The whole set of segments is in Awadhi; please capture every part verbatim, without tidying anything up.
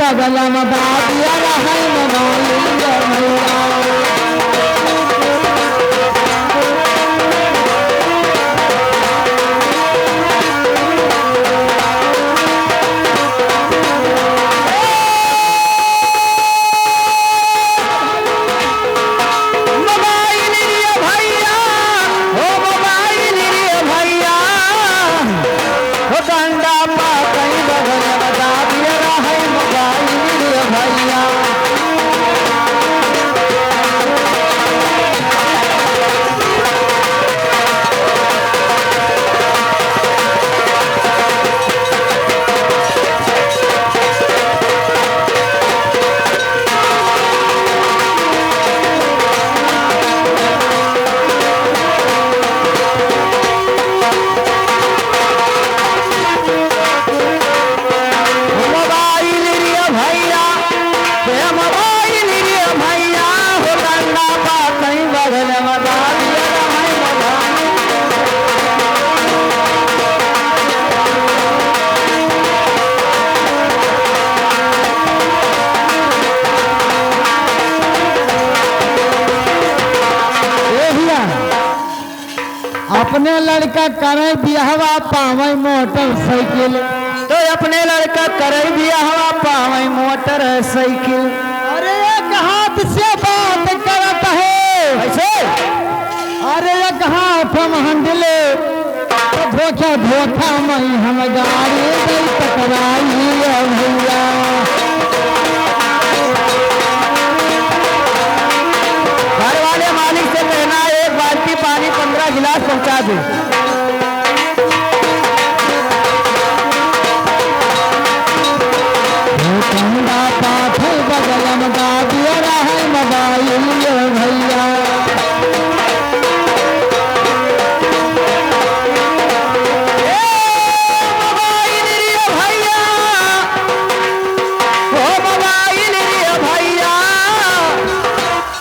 बगलम दादिया रहै मोबाइल भैया। मोबाइल रे भैया, ओ मोबाइल रे भैया, ओ डंडा पा कहीं बगल में दाबिया रहै मोबाइल रे भैया। मोबाइल रे भैया, ए मोबाइल रे भैया, हो डंडा पा कहीं बगल में दाबिया रहै मोबाइल। ए भैया, अपने लड़का करै बियाहवा पावै मोटरसाइकिल। तो अपने लड़का करै बियाहवा पावै मोटरसाइकिल। अरे एक हाथ से बात करत है। कैसे? अरे एक हाथ में हैंडल, तो धोखा धोखा में हम गाड़ी दे टकराई है भैया। घर वाले मालिक से कहना, एक बाल्टी पानी पन्द्रह गिलास पहुंचा दे। ओ कंधा पाथल बगल में दाबिया रहै मोबाइल रे भैया। ए मोबाइल रे भैया, ओ मोबाइल रे भैया।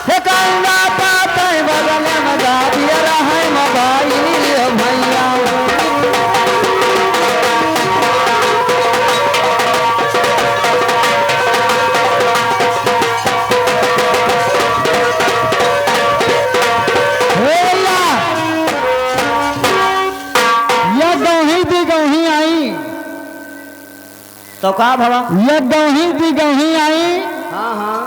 हे कंधा पाथल बगल में दाबिया रहै मोबाइल रे भैया। हे या, या गौही दी गौही आई। तो का भवा? या गौही दी गौही आई। हाँ, हाँ।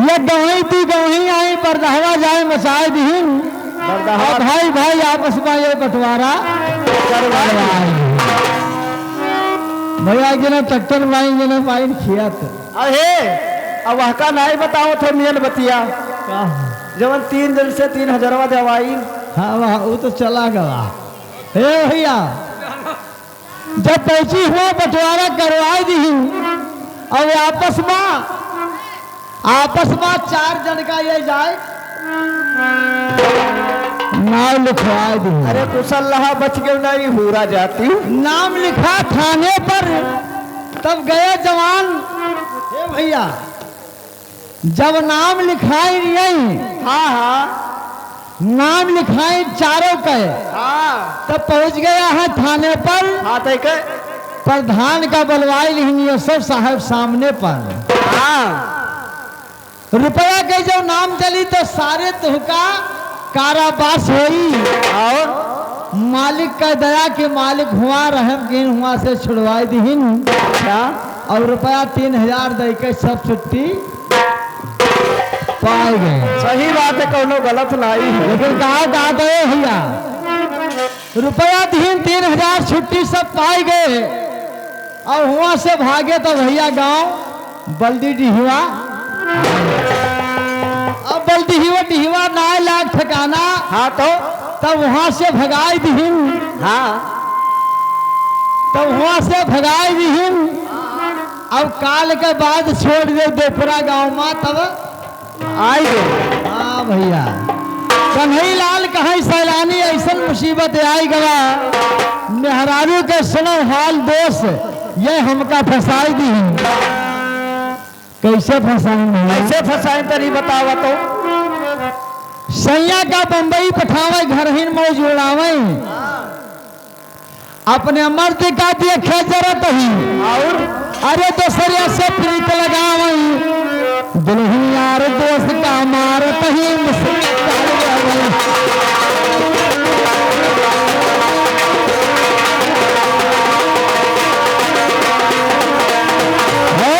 या गौही दी गौही आई, बरदहवा जाए मचाए दिहिन। बरदहवा। और भाई भाई आपस में ये बंटवारा करवाई। करवाई। भैया के ना ट्रैक्टर माई के ना पाइन खियात। अहे, अब वह का नाई बताओ थो मियन बतिया। का? जवन तीन दिन से तीन हजारवा देवाई। हाँ, वह, वो तो चला गवा। हे भैया, जब पैंची हुआ बंटवारा करवाई दिहिन, और आपस में, आपस में चार जन का ये जाए, नाम लिखवाई दिहिन। अरे कुशल रहा, बच गए, नहीं हुरा जाती। नाम लिखा थाने पर, तब गए जवान। हे भैया, जब नाम लिखाई नहीं, हाँ, हाँ। नाम लिखाई चारों के, हाँ। तब पहुँच गया है थाने पर। हाँ, तै के? प्रधान का बुलवाई लिहिन ये सब साहब सामने पर। हाँ। रुपया के जब नाम चली तो सारे तुहका कारावास होई। और? मालिक का दया के मालिक हुआ रहम किन हुआ से छुड़वाई दिहिन। अच्छा। और रुपया तीन हजार दे के सब छुट्टी पाए गए। सही बात है, कौनो गलत नहीं है। लेकिन का, का तो ये भैया, रुपया दिहिन तीन हजार छुट्टी सब पाए गए और हुआ से भागे तो भैया गाँव बल्दी डिहवा। अब बल्दी हिवा डिहवा नाय लाग ठिकाना। हाँ तो? तब वहाँ से भगाई दिहिन। हाँ। तब वहाँ से भगाई दिहिन। अब काल के बाद छोड़ दे देपरा गाँव में तब आई गए। हाँ भैया। कन्हई लाल कहाँ सैलानी ऐसन मुसीबत आई गवा। मेहरारू के सुनो हाल दोष, ये हमका फंसाई दिहिन। कैसे फंसाई भैया? कैसे फंसाई तनी बतावा तो। सैया का बम्बई पठावे, घर ही मौज उड़ावे। अपने मर्द का देखे जरत ही। और? अरे दोसरिया से प्रीत लगावई, दुल्हन यार दोस्त का मारत ही मुस्कान लगावई। हे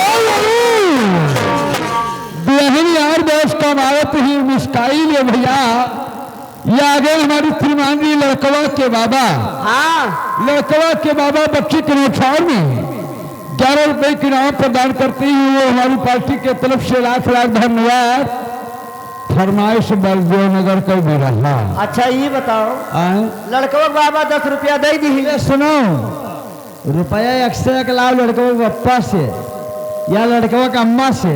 दुल्हन यार दोस्त का मारत ही मुस्काई ले भैया। ये आ गए हमारे श्रीमान जी लड़कवा के बाबा। हाँ। लड़कवा के बाबा बच्ची के न्योछावर में ग्यारह रुपए के इनाम प्रदान करते हुए हमारी पार्टी के तरफ से लाख लाख धन्यवाद। फरमाइश बलदेव नगर का भी रहा। अच्छा, ये बताओ, आए? लड़कवा के बाबा दस रुपया दे दी। ये सुनो, रुपया एक से एक लाओ लड़कवा के पप्पा से या लड़कवा के अम्मा से।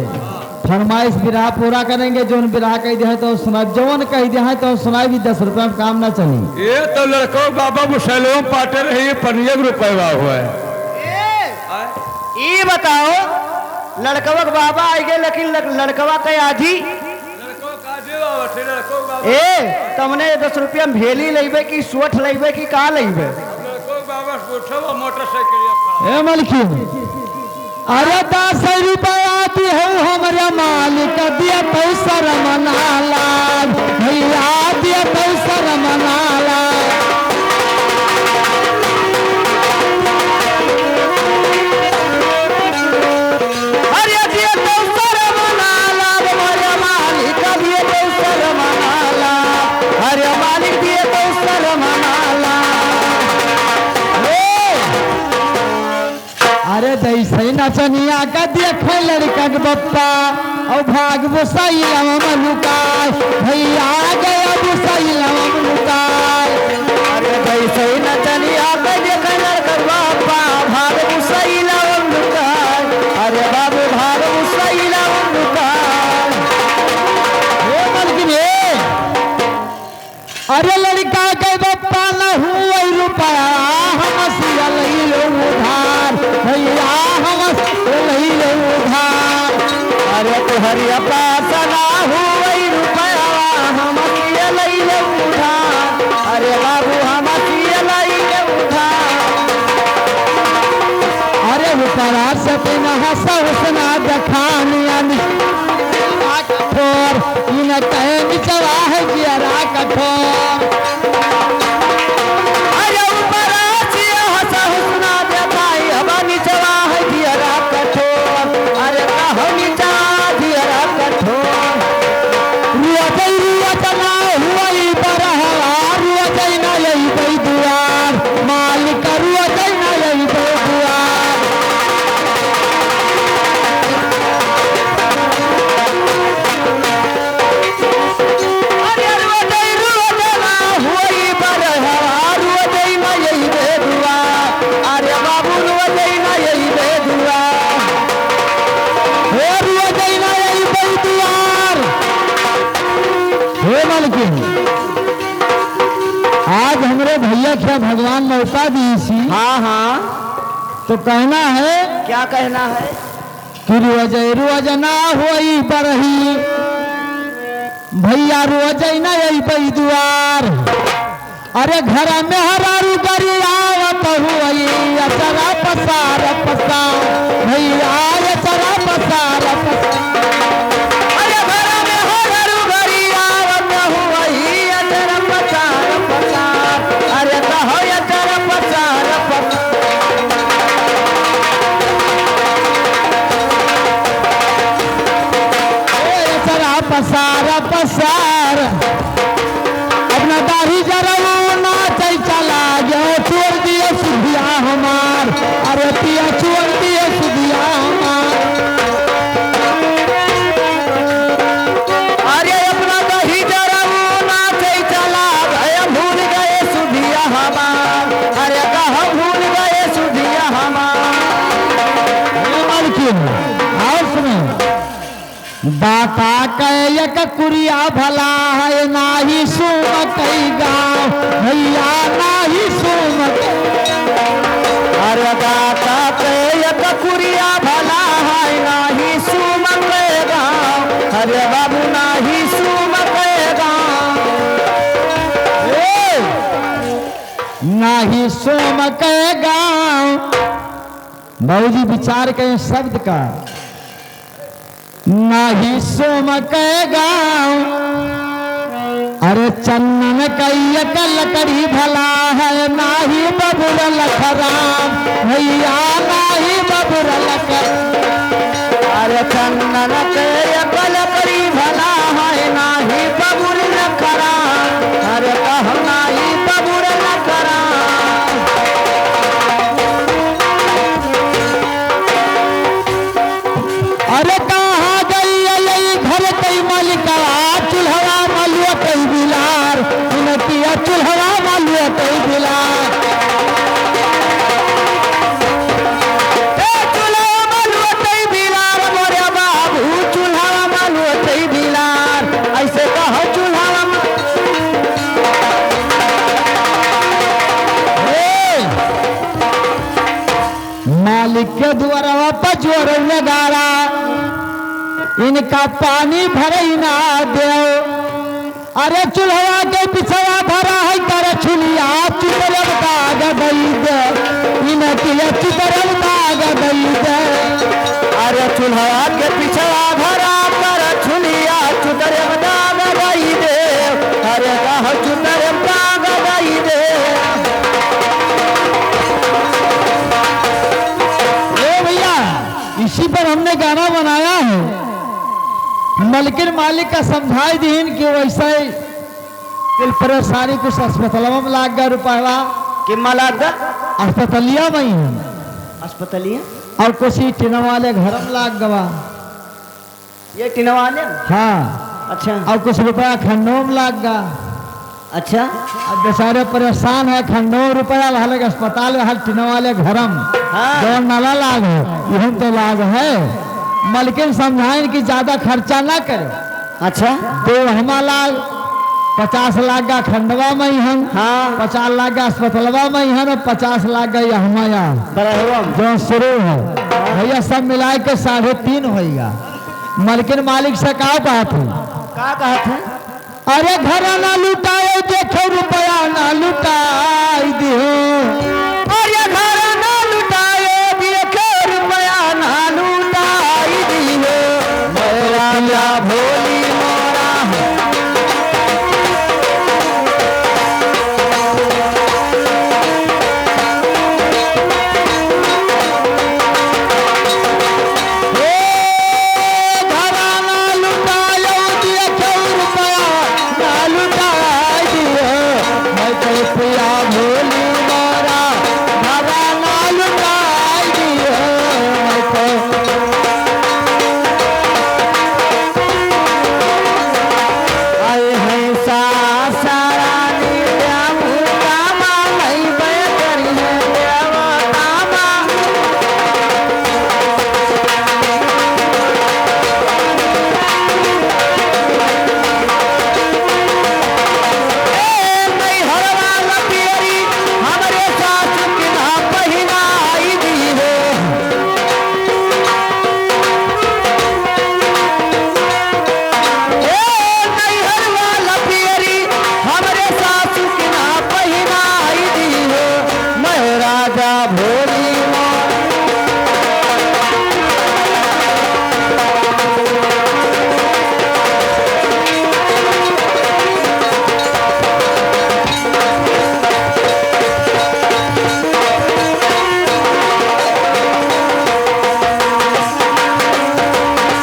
फरमाइश बिरहा पूरा करेंगे, जौन बिरहा कह दिया है तो सुनाई, जौन कह दिया है तो सुनाई भी, दस रुपया में काम ना चली। ये तो लड़कवा के बाबा मुसैलवा पाटे रही, पनिया के रुपया हुआ है। ए, ई बताओ, लड़कवा के बाबा आइगे, लेकिन लड़-, लड़कवा के आजी लड़को का जीवा बटे, लड़को का ए, तमने ये दस रुपया में भेली लइबे कि सोठ लइबे कि का लइबे? लड़को का बस उठो, मोटरसाइकिल खड़ा। ए मलकिन, अरे दस रुपया दिहउ हमरे मालिक, दिए तउ शर्म ना लाग, भइया दिए तउ शर्म ना लाग। अरे दिए तउ शर्म ना लाग, मोरे मालिक दिए तउ शर्म ना लाग। अरे मालिक दिए तउ शर्म ना लाग। ए! अरे जैसे नचनिया का देखे लड़का के बप्पा, अउ भाग बुसैलवा में लुकाय, भइया गया बुसैलवा में लुकाय। अरे जैसे नचनिया का देखे लड़का के बप्पा, भाग बुसैलवा में लुकाय। अरे बाबू भाग बुसैलवा में लुकाय। ए मलकिन, ए! अरे लड़का के बप्पा न हुवै रुपया, हमसे लइलो उधार, भइया हमसे लइलो उधार। अरे तोहरी पास ना हुवै रुपया, हमसे लइलो उधार। अरे बाबू हमसे लइलो उधार। अरे ऊपरा से बिना हंसा हुसना देखानी आनी। कठोर, इनके निचवा है जियरा कठोर। अरे ऊपरा से हंसा हुसना देखाई, अब निचवा है जियरा कठोर। अरे कहो निचवा जियरा कठोर। रुआ जई, रुआ जना हुई बरहवा, रुआ जई ना यही बई दुआर। मालिक रुआ जई ना यही बई दुआर। अरे रुआ जई, रुआ जना हुई बरहवा, रुआ जई ना यही बई दुआर। अरे बाबू रुआ जई ना यही बई दुआर। हे रुआ जई ना यही बई दुआर। हे मालकिन, आज हमरे भइया के भगवान मौका दीसी। हाँ, हाँ। तो कहना है, क्या कहना है? कि रुआ जई, रुआ जना होई बरही, भइया रुआ जई ना यही बई दुआर। अरे घर में हरारू गरियावत हुई, अचरा पसार पसार, भइया अचरा पसार पसार। अरे घर में हरारू गरियावत हुई, अचरा पसार पसार। अरे कहो अचरा पसार पसार। ए अचरा पसार पसार। अपना दाढ़ी जरऊ नाचै चला गयो, छोड़ दिए सुधिया हमार। अरे पिया छोड़ दिए सुधिया हमार। अरे अपना दाढ़ी जरऊ नाचै चला गयो, भूल गए सुधिया हमार। अरे कहो भूल गए सुधिया हमार। हे मालकिन, आओ सुनो। दाता के एक कुरिया भला है, नाही सुमकै गाँव, भइया नाही सुमकै। अरे दाता के एक कुरिया भला है, नाही सुमकै गाँव, अरे बाबू नाही सुमकै गाँव। ए! नाही सुमकै गाँव। बाबूजी विचार करें शब्द का। नाही सोम के गाँव, अरे चंदन कई एक लकड़ी भला है, नाही बबुर लखराम भैया, नाही बबुर लख-, अरे चंदन के एक लकड़ी भला है, नाही बबुर लखराम, अरे कहो नाही बबुर लखराम। अरे कहाँ गई ये घर कई मालिका, चूल्हवा मलुआ कई बिलार, इनकिया चूल्हवा मलुआ कई बिलार। ए चूल्हवा मलुआ कई बिलार, मोरे बाबू चूल्हवा मलुआ कई बिलार, ऐसे कहो चूल्हवा म-, ए, मालिक के दुआरवा पर जोर नगारा, इनका पानी भरई ना देव। अरे चूल्हवा के पिछवा भरा है करछुलिया, चुतरम दाग दई दे, इनकी चुतरम दाग दई दे। अरे चूल्हवा के पिछवा भरा करछुलिया, चुतरम दाग दई दे। अरे कहो चुतरम दाग दई दे। ए भैया, इसी पर हमने गाना बनाया है। मलकिन मालिक का समझाई दीन कि वैसे ही दिल परेशानी कुछ अस्पतालवा में लाग गवा रुपया। कि में लाग गवा? अस्पतालिया में ही है। अस्पतालिया? और कुछ ही टिन वाले घर में लाग गवा। ये टिन वाले? हाँ। अच्छा। और कुछ रुपया खंडो में लाग गवा। अच्छा। अब बेचारे परेशान है, खंडो रुपया वाले अस्पताल में, हल टिन वाले घर में। हाँ। जो नला लाग है, इहन तो लाग है। मलकिन समझाइन कि ज्यादा खर्चा ना करे। अच्छा। दो हमा लाग, पचास लाग गवा खंडवा में ही हम। हाँ। पचास लाग गवा अस्पतालवा में ही हम, पचास लाग गवा हमाया। बरहवा में। जो शुरू है। भैया सब मिलाए के साढ़े तीन होइगा। मलकिन मालिक से का कहत है? का कहत है? अरे घर ना लुटाए, देखे रुपया ना लुटाई दिहो। अरे घर ना लुटाए, देखे रुपया ना लुटाई दिहो। मोरा जा भोली मोरा। ए घराना लुटायो दिया चौर पाया, ना लुटाई दियो, मैं तो पिया भोली मोरा, घराना लुटाई दियो, मैं तो आए हैं सासरानी देवता माँ, नहीं बैठरी है देवता माँ। ए नैहर वाला पियरी हमरे सासु के ना पहिनाई दी हो। ए नैहर वाला पियरी हमरे सासु के ना पहिनाई दी हो। मैं राजा भोली माँ।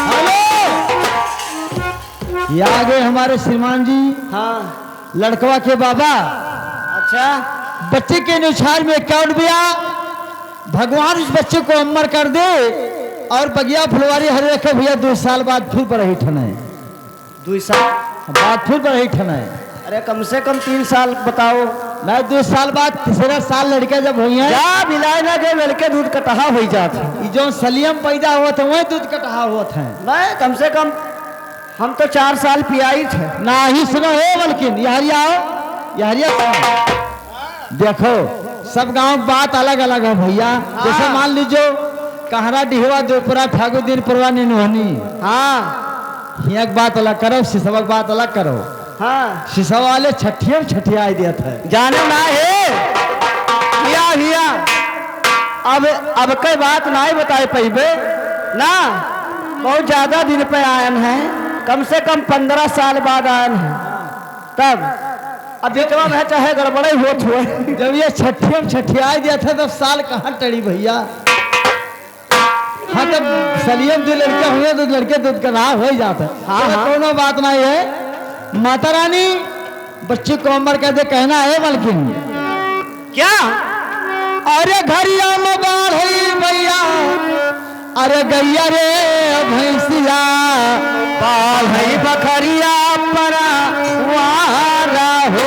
हेलो, ये आ गए हमारे श्रीमान जी। हाँ। लड़कवा के बाबा। अच्छा। बच्चे के नुछार में account बिया, भगवान उस बच्चे को अमर कर दे और बगिया फुलवारी हरे रखे भैया, दो साल बाद फिर बरही ठने। दो साल? बाद फिर बरही ठने। अरे कम से कम तीन साल बताओ। नहीं, दो साल बाद तीसरा साल लड़के जब होइहैं। जा बिलाए ना गए, लड़के दूध कटहा होई जात है। ई जौन सलियम पैदा होत है, वही दूध कटहा होत है। नहीं, कम से कम हम तो चार साल पियाई थे। नाही सुनो हे मलकिन, यहरिया आओ, यहरिया सुनो। देखो, सब गाँव क बात अलग अलग है भैया। हाँ। जैसे मान लीजो, कहरा डिहवा दोपरा ठाकुर दिन परवा निन्होनी। हाँ। हियाँ क बात अलग करो, सिसवा क बात अलग करो। हाँ। सिसवा वाले छठिया में छठियाई देत है। जाने ना हे। हिया, हिया। अब, अब के बात नाहीं बताए पइबे ना, बहुत ज्यादा दिन पे आयन है, कम से कम पन्द्रह साल बाद आयन है। तब अब बिचवा में चाहे गड़बड़े होत हुए। जब ये छठिया में छठियाई दिया था, तब साल कहाँ टड़ी भइया? हाँ, तब सलियम दो लड़के हुए, तो लड़के दूध का नाम हो ही जाता है। हाँ, चलो, हाँ। कौनो बात नाहीं है। माता रानी बच्ची को अमर कर दे, कहना है बल्कि क्या? अरे घरिया में बाढ़ई भइया, अरे गइया रे भैंसिया, बाढ़ई बखरिया परा वारा हो।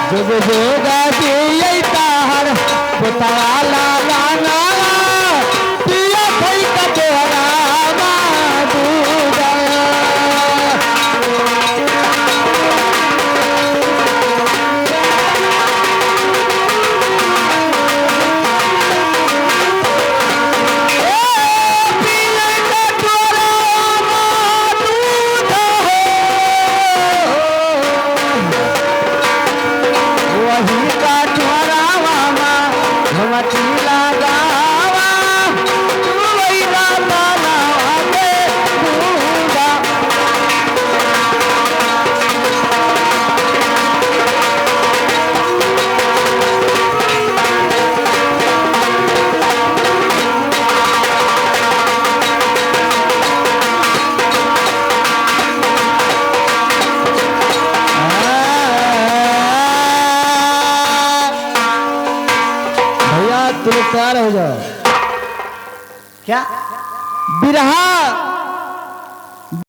जुग जुग जियै ताहर पुतवा लाला नाना, पिया भई कटोरा मा दूध। भइया, तू लोग तैयार हो जाओ। क्या? बिरहा